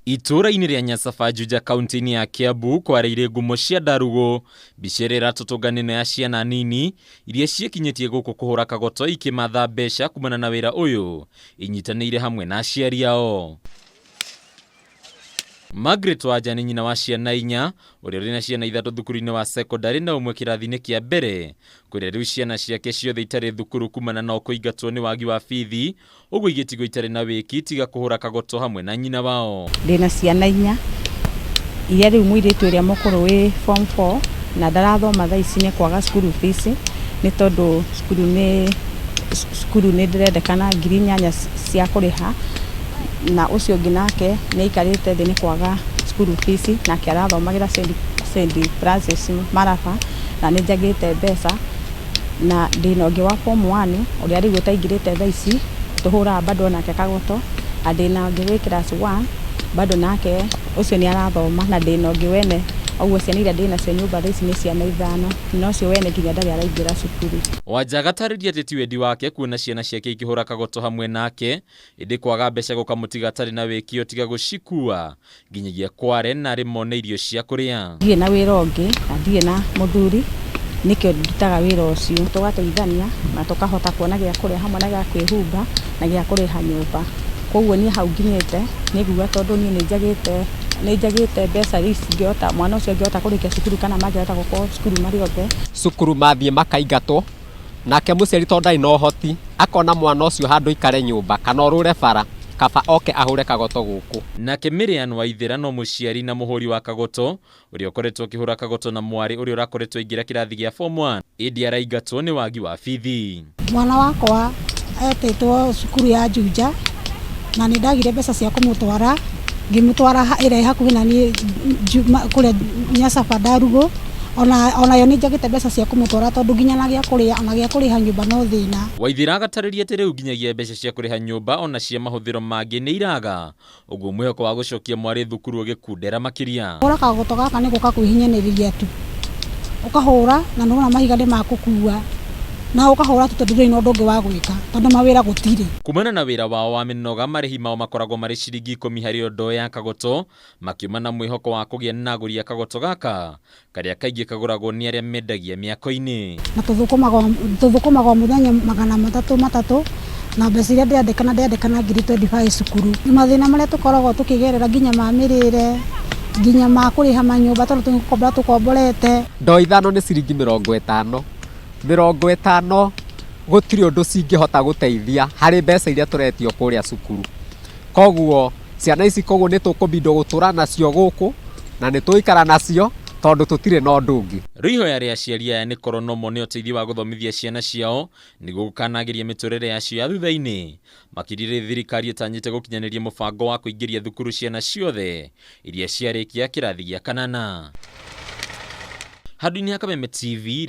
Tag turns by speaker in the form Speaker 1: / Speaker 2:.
Speaker 1: Itũũra-inĩ rĩa Nyasaba, Juja, kaunti-inĩ ya Kiambu kwarĩire ngumo cia ndarugũ. Mbica ĩrĩa ĩratũtũnga nĩ ĩno ya ciana nini iria ciĩkinyĩtie gũkũ kũhũra kagoto ikĩmatha mbeca kumana na wĩra ũyũ inyitanĩire hamwe na aciari ao. Margaret Wanja nĩ nyina wa ciana inya ũrĩa ũrĩ na ciana ithatũ thukuru-inĩ wa cekondarĩ na ũmwe kĩrathi-inĩ kĩa mbere kũrĩa rĩu ciana ciake ciothe itarĩ thukuru kumana na kũingatwo nĩ wagi wa bithi ũguo igĩtigwo itarĩ na wĩki tiga kũhũra kagoto hamwe na nyina wao.
Speaker 2: Ndĩna ciana inya iria rĩu mũirĩtu ũrĩa mũkũrũ wĩ form 4 na ndarathoma thaa ici nĩ kwaga cukuru fees, nĩ tondũ cukuru nĩ ndĩrendekana 8,000 cia kũrĩha, na ũcio ũngĩ nake nĩ aikarĩte thĩ nĩ kwaga cukuru fees, nake arathomagĩra St Francis Maraba na nĩ njagĩte mbeca, na ndĩna ũngĩ wa form 1 ũrĩa rĩu ũtaingĩrĩte thaa ici tũhũraga bado nake kagoto, na ndĩna ũngĩ wĩ class 1 bado nake ũcio nĩ arathoma, na ndĩna ũngĩ wene. Ũguo ciana iria ndĩnacio nyũmba thaa ici nĩ ciana ithano, na ũcio wene nginya ndarĩ araingĩra cukuru.
Speaker 1: Wanja agatarĩria atĩ ti wendi wake kuona ciana ciake ikĩhũra kagoto hamwe nake, ĩndĩ kwaga mbeca gũkamũtiga atarĩ na wĩki tiga gũcikua nginyagia kware na arĩ mone irio cia kũrĩa.
Speaker 2: Ndirĩ na wĩra ũngĩ na ndirĩ na mũthuri, nĩkĩo ndutaga wĩra ũcio, tũgateithania na tũkahota kuona gĩa kũrĩa hamwe na gĩa kwĩhumba na gĩa kũrĩha nyũmba. Koguo niĩ hau nginyĩte nĩ nguga tondũ niĩ nĩ njagĩte mbeca ici ingĩhota mwana ũcio angĩhota kũrĩkia cukuru kana mangĩhota gũkorwo cukuru marĩ othe.
Speaker 3: Cukuru mathiĩ makaingatwo, nake mũciari tondũ ndarĩ na ũhoti akona mwana ũcio handũ aikare nyũmba kana orũre bara, kaba oke ahũre kagoto gũkũ.
Speaker 1: Nake Miriam Waithera no mũciari na mũhũri wa kagoto ũrĩa ũkoretwo akĩhũra kagoto na mwarĩ ũrĩa ũrakoretwo aingĩra kĩrathi gĩa form 1 ĩndĩ araingatwo nĩ wagi wa bithi.
Speaker 4: Mwana wakwa etĩtwo cukuru ya Juja na nĩ ndagire mbeca cia kũmũtwara, ngĩmũtwara ĩrĩa ĩ hakuhĩ na niĩ kũrĩa Nyasaba Ndarugũ. Onayo nĩ njagĩte mbeca cia kũmũtwara tondũ nginya na gĩa kũrĩa ona gĩa kũrĩha nyũmba no thĩna.
Speaker 1: Waithera agatarĩria atĩ rĩu nginyagia mbeca cia kũrĩha nyũmba ona cia mahũthĩro mangĩ nĩ iraga, ũguo mwĩhoko wa gũcokia mwarĩ thukuru ũgĩkundera makĩria.
Speaker 4: Hũra kagoto gaka nĩ gũka kwĩhinyanĩrĩria tu, ũkahũra na nĩwona mahiga nĩ makũkua na ũkahũra tu tondũ ndũrĩ na ũndũ ũngĩ wa gwĩka tondũ mawĩra gũtirĩ.
Speaker 1: Kumana na wĩra wao wa mĩnoga, marĩhi mao makoragwo marĩ ciringi 10 harĩ o ndoo ya kagoto, makiuma na mwĩhoko wa kũgĩa na agũri a kagoto gaka karĩa kaingĩ kagũragwo nĩ arĩa mendagia mĩako-inĩ.
Speaker 4: Na tũthũkũmaga o mũthenya 300 matatũ, na mbeca iria ndĩrandĩkana 25,000 cukuru. Mathĩna marĩa tũkoragwo tũkĩgerera nginya ma mĩrĩre, nginya ma kũrĩha manyũmba tondũ tũgũkombora tũkomborete.
Speaker 3: Ndoo ithano nĩ ciringi 50. 50 gũtirĩ ũndũ cingĩhota gũteithia harĩ mbeca iria tũretio kũrĩa cukuru. Koguo ciana ici koguo nĩ tũkũbindwo gũtũra nacio gũkũ na nĩ tũgũikara nacio tondũ tũtirĩ na ũndũ ũngĩ.
Speaker 1: Rĩu ihoya rĩa aciari aya nĩ korwo no mone ũteithio wa gũthomithia ciana ciao nĩguo gũkanagĩria mĩtũrĩre yacio ya thutha-inĩ, makĩria rĩrĩa thirikari ĩtanyĩte gũkinyanĩria mũbango wa kũingĩria thukuru ciana ciothe iria ciarĩkia kĩrathi gĩa kanana. Handũ-inĩ ha Kameme TV.